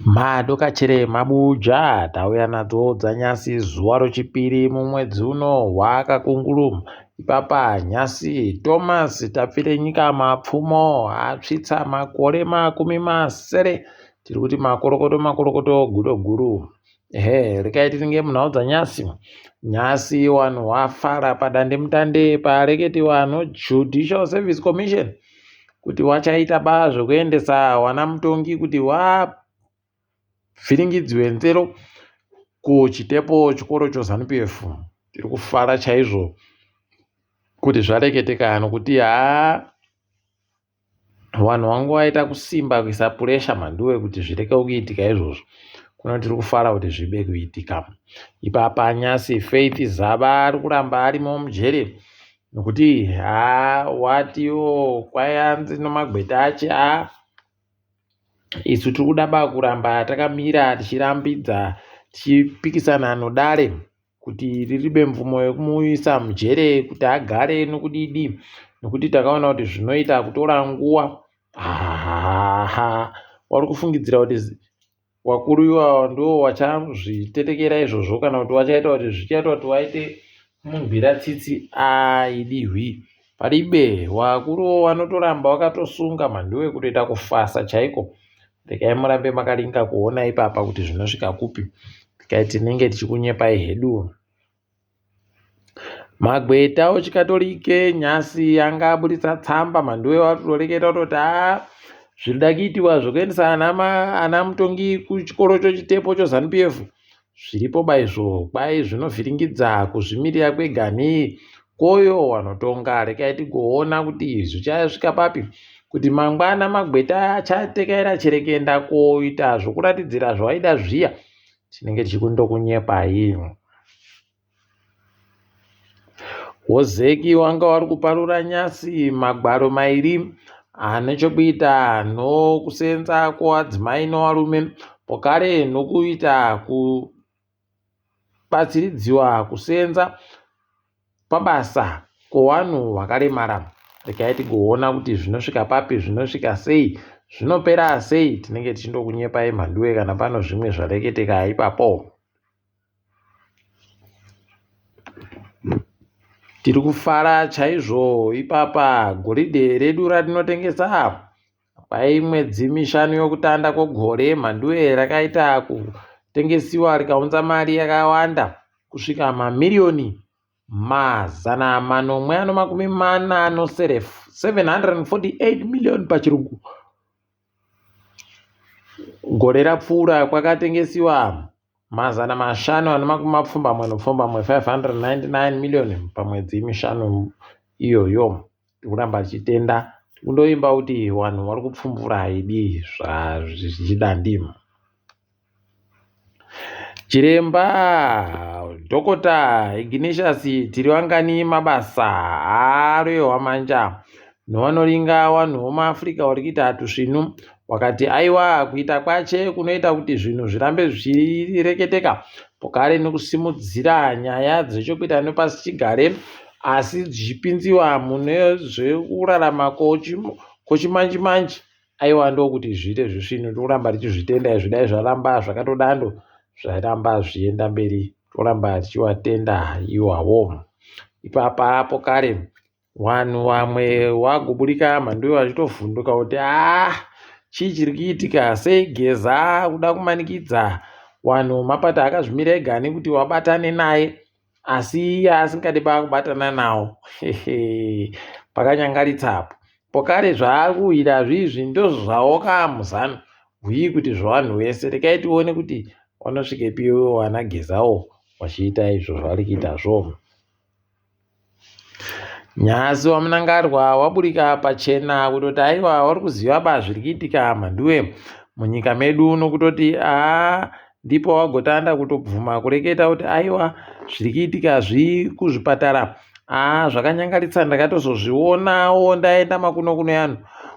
Madokachere mabuja tauya nadzo dzanyasi zuva rochipiri mumwedzi uno waKakungulu. Ipapa nhasi Thomas Tapfirenyika Mapfumo atsvitsa makore makumi masere. Tiri kuti makorokoto makorokoto gudo guru. Ehe, regai tiringe munhau dzanyasi. Nhasi wanhu wafara padandemutande pareketiwa noJudicial Service Commission kuti wachaita ba zvekuendesa wana mutongi kuti wavhiringidziwe nzero kuchitepo chikoro choZanu PF. Tiri kufara chaizvo kuti zvareketeka nokuti haa Vanhu vangu vaita kusimba kuisa puresha mhanduwe kuti zvireke kuitika izvozvo. Kuno tiri kufara kuti zvibe kuitika. Ipapa nyasi Faith Zaba ari kuramba arimo mujeri nokuti haa watiwo kwayanzi nomagweta ache haa isu tiri kuda ba kuramba takamira tichirambidza tichipikisana nodare kuti riribe mvumo yekumuisa mujere kuti agare nokudidi nokuti takaona kuti zvinoita kutora nguva hahaha wari kufungidzira kuti wakuru iwawa ndiwo wachazvitetekera izvozvo kana kuti wachaita kuti zvichaita kuti waite munhwira tsitsi aidihwi paribe wakuruwo wanotoramba wakatosunga mhanduwe kutoita kufasa chaiko Regai murambe makaringa kuona ipapa kuti zvinosvika kupi. Regai tinenge tichikunyepai hedu. Magweta echikatorike nhasi anga aburitsa tsamba mhanduwe vatoreketa kutoti haa zvinoda kuitiwa zvekuendesa ana mutongi kuchikoro chochitepo choZanu PF Zviripo ba izvo kwai zvinovhiringidza kuzvimirira kwega nei koyo wanotonga rekai tigoona kuti zvichasvika papi kuti mangwana magweta achatekaira cherekenda koita zvokuratidzira zvawaida zviya tinenge tichikundokunyepai. Wozeki wanga wari kuparura nyasi magwaro mairi ane chokuita nokusenza kwevadzimai nevarume pokare nokuita kubatsiridziwa kusenza pabasa kwevanhu vakaremara. Regai tigoona kuti zvinosvika papi, zvinosvika sei, zvinopera sei. Tinenge tichindokunyepai mhanduwe kana pano zvimwe zvareketeka ipapo. Tiri kufara chaizvo ipapa goridhe redu ratinotengesa paimwedzi mishanu yokutanda kwegore mhanduwe rakaita kutengesiwa rikaunza mari yakawanda kusvika mamiriyoni 747 748 million pachirungu. Gore rapfuura kwakatengesiwa 589 599 million pamwedzi mishanu iyoyo. Tikuramba tichitenda tikundoimba kuti vanhu vari kupfumbura idi zvichidandi. Chiremba Dhokota Ignatius Tiriwangani Mabasa arohwa manja nevanoringa vanhu vemuAfrica vari kuita tusvinu wakati aiwa kuita kwache kunoita kuti zvinhu zvirambe zvichireketeka pokare nekusimudzira nyaya dzechekuita nepasichigare asi dzichipinziwa mune zvekurarama kwochimanji manji Aiwa ndokuti zviite zvisvinu toramba tichizvitenda izvi dai zvaramba zvakatodando zvairamba zvichienda mberi toramba tichivatenda iwawo. Ipapa apo kare vanhu vamwe waguburika mhanduwe vachitovhunduka kuti aah chii chiri kuitika sei Geza akuda kumanikidza vanhu mapato akazvimira ega nekuti wabatane naye asi iye asingadi pakubatana nawo pakanyangaritsa apo pokare zvaari kuwira zviizvi ndozvaoka muzanu hwii kuti zvevanhu vese rekai tione kuti vanosvikepi vana gezawo vachiita izvo zvavari kuitazvo Nhasi waMnangarwa waburika pachena kutoti aiwa wari kuziva ba zviri kuitika mhanduwe munyika medu nokutoti haa ndipo wagotanda kutobvuma kureketa kuti aiwa zviri kuitika zvi kuzvipatara haa zvakanyangaritsa ndakatozozvionawo ndaenda makuno kuno yanu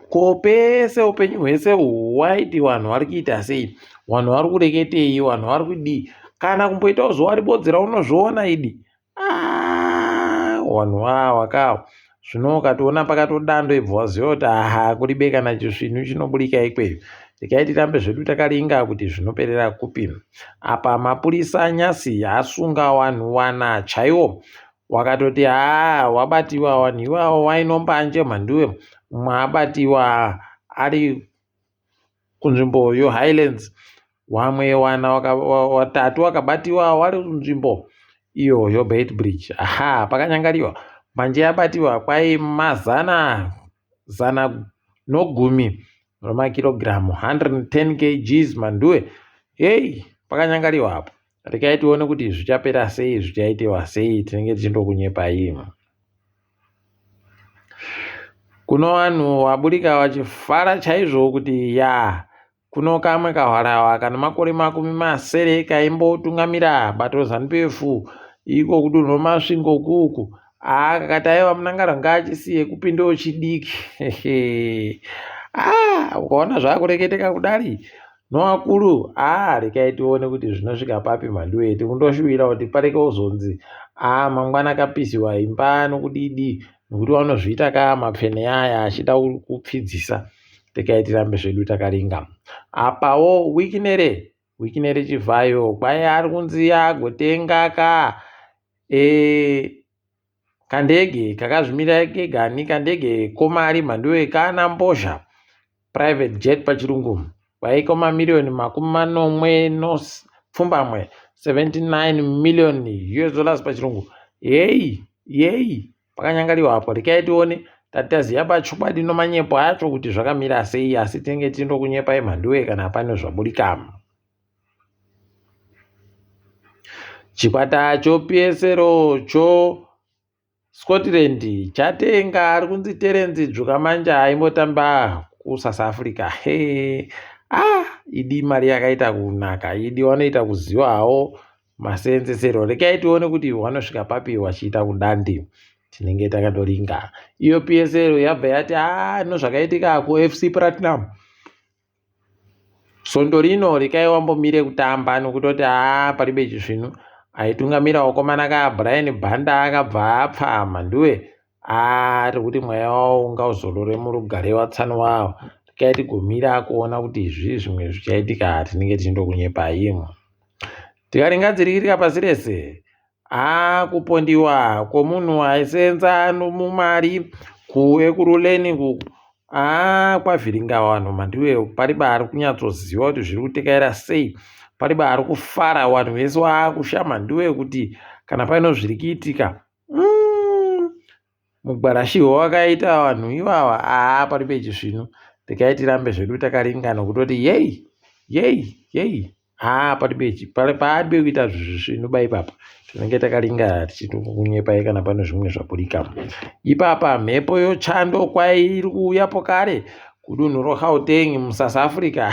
ko pese upenyu hwese uhu waiti vanhu vari kuita sei vanhu vari kureketei vanhu vari kudii kana kumboitawo zuva ribodzera unozviona idi Ah, wanhu wawa kawo zvino ukatoona pakatodando ibva waziva kuti aha kuribe kana chisvinu chinoburika ikweyo Regai tirambe zvedu takaringa kuti zvinoperera kupi. Apa mapurisa nyasi asunga wanhu wana chaiwo wakatoti haa wabatiwa wanhu iwawo wainombanje mhanduwe umwe abatiwa ari kunzvimbo yoHighlands wamwe wana watatu wakabatiwa wari kunzvimbo iyo yoBeitbridge. Aha pakanyangariwa mbanje yabatiwa kwai mazana zana nogumi remakirogiramu 110 kgs manduwe hei pakanyangariwa apo rekai tione kuti zvichapera sei zvichaitiwa sei tinenge tichindokunyepai kuno vanhu vaburika vachifara chaizvo kuti ya kuno kamwe kahwarawa kane makore 60 kaimbotungamira bato ZANU-PF iko kudunhu reMasvingo kuku aa kakati aiwa Mnangagwa ngaachisiye kupindewo chidiki aa ukaona zvakureketeka kudari noakuru aa rekai tione kuti zvinosvika papi mhanduwe tikundoshuwira kuti pareke kuzonzi aa mangwana kapisiwa imba nokudidi nokuti vanozviita ka mapfene aya achida kupfidzisa rekai tirambe zvedu takaringa apawo wikinere wikinere chivhayo kwai ari kunzi agotenga ka e, kandege kakazvimira kegani kandege komari mhanduwe kana mbozha private jet pachirungu kwaiko mamiriyoni 78 79 million US dollars pachirungu yeyi yeyi pakanyangariwa apo rekai tione tati taziva pachokwadi nomanyepo acho kuti zvakamira sei asi tinenge tindokunyepai mhanduwe kana pane zvaburika chikwata choPSL cho Scotland chatenga ari kunzi Terence Dzvukamanja aimbotamba kuSouth Africa he ah idi mari yakaita kunaka idi wanoita kuziva hawo masenzesero rekai tione kuti wanosvika papi wachiita kudandi tinenge takatoringa iyo PSL yabva yati ah no zvakaitika kuFC Platinum Svondo rino rekai wambomire kutamba nokutoti haa paribe chisvinu. Aitungamira wakomana ka Brian Banda akabva apfa mhanduwe. Haa tiri kuti mweya wawo ngauzorore murugare watsano wawo. Rekai tigomira kuona kuti zvii zvimwe zvichaitika tinenge tichindokunyepai. Tikaringadzirika pasi rese Haa kupondiwa kwomunhu aisenza mumari kuEkurhuleni uku haa kwavhiringa vanhu mhanduwe pariba ari kunyatsoziva kuti zviri kutekaira sei pariba ari kufara vanhu vese waakusha mhanduwe kuti kana paine zviri kuitika mm, mugwarashihwo wakaita vanhu ivava haa paribe chisvinu regai tirambe zvedu takaringana kutoti yei yei yei haa paribe paribe kuita zvisvinu ba ipapa tinenge takaringana tichikunyepai kana pane zvimwe zvaburika ipapa mhepo yochando kwairi kuuyapo kare kudunhu roGauteng muSouth Africa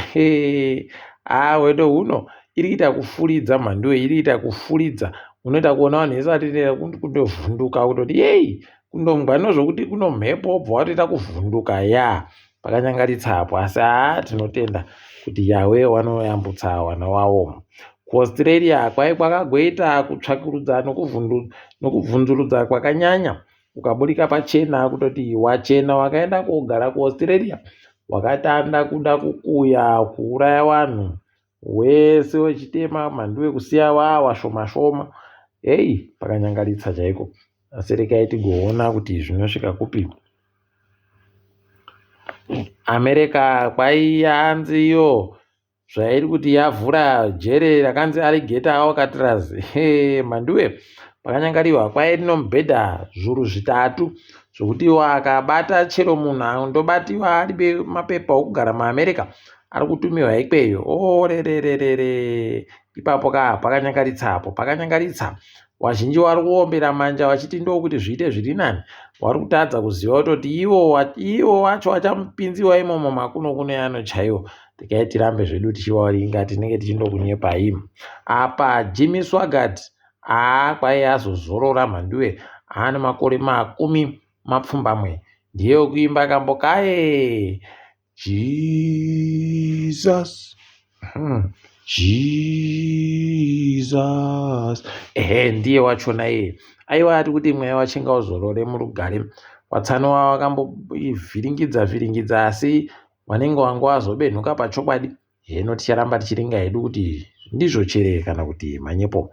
haa hwendo huno iri kuita kufuridza mhanduwe iri kuita kufuridza unoita kuona vanhu vese vatendera kundovhunduka kutoti yei kundombwa nozvokuti kuno mhepo wobva watoita kuvhunduka ya pakanyangaritsa apo asi haa tinotenda kuti yawe wanoyambutsa wana wawo kuAustralia kwai kwakagoita kutsvakurudza nokubvunzurudza kwakanyanya ukaburika pachena kutoti wachena wakaenda kogara kuAustralia wakatanda kuda kukuya kuuraya vanhu wese wechitema mhanduwe kusiya wawa shoma shoma hei pakanyangaritsa chaiko asi rekai tigoona kuti zvinosvika kupi America kwaiyanzi iyo zvairi kuti yavhura jere rakanzi Alligator Alcatraz mhanduwe pakanyangariwa kwai rino mubhedha zvuru 3 zvokuti wakabata chero munhu andobatiwa aribe mapepa okugara muAmerica ari kutumirwa ikweyo orerererere ipapo ka pakanyangaritsa apo pakanyangaritsa Wazhinji wari kuombera manja vachiti ndokuti zviite zviri nani. Wari kutadza kuziva kutoti iwo iwo wacho wachamupinziwa imomo makuno kuno yano chaiwo. Regai tirambe zvedu tichivaringa tinenge tichindokunyepai. Apa Jimmy Swaggart aa kwaiye azozorora mhanduwe aane makore 70 ndiye wekuimba kambo kaye Jesus. Jesus. Ehe, ndiye wachona iye. Aiwa ati kuti mweya wachinga uzorore murugare. Watsano wakamboivhiringidza vhiringidza asi Wanenge wanga wazobenhuka pachokwadi. Heno ticharamba tichiringa hedu kuti ndizvo chere kana kuti manyepo.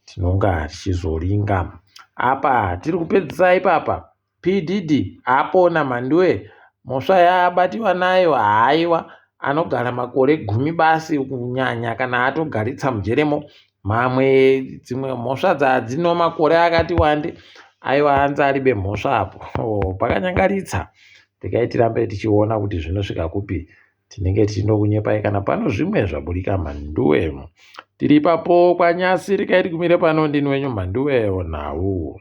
Tinonga tichizoringa. Apa tiri kupedzisa ipapa. P Diddy apona Mhanduwe mhosva yaabatiwa nayo haiwa anogara makore gumi basi kunyanya kana atogaritsa mujeremo mamwe dzimwe mhosva dzadzino makore akati wande aiwa anzi aribe mhosva apo oh, pakanyangaritsa regai tirambe tichiona kuti zvinosvika kupi tinenge tichinokunyepai kana pano zvimwe zvaburika mhanduwe tiri ipapo kwanyasi regai tigumire pano ndini wenyu mhanduwe nhau.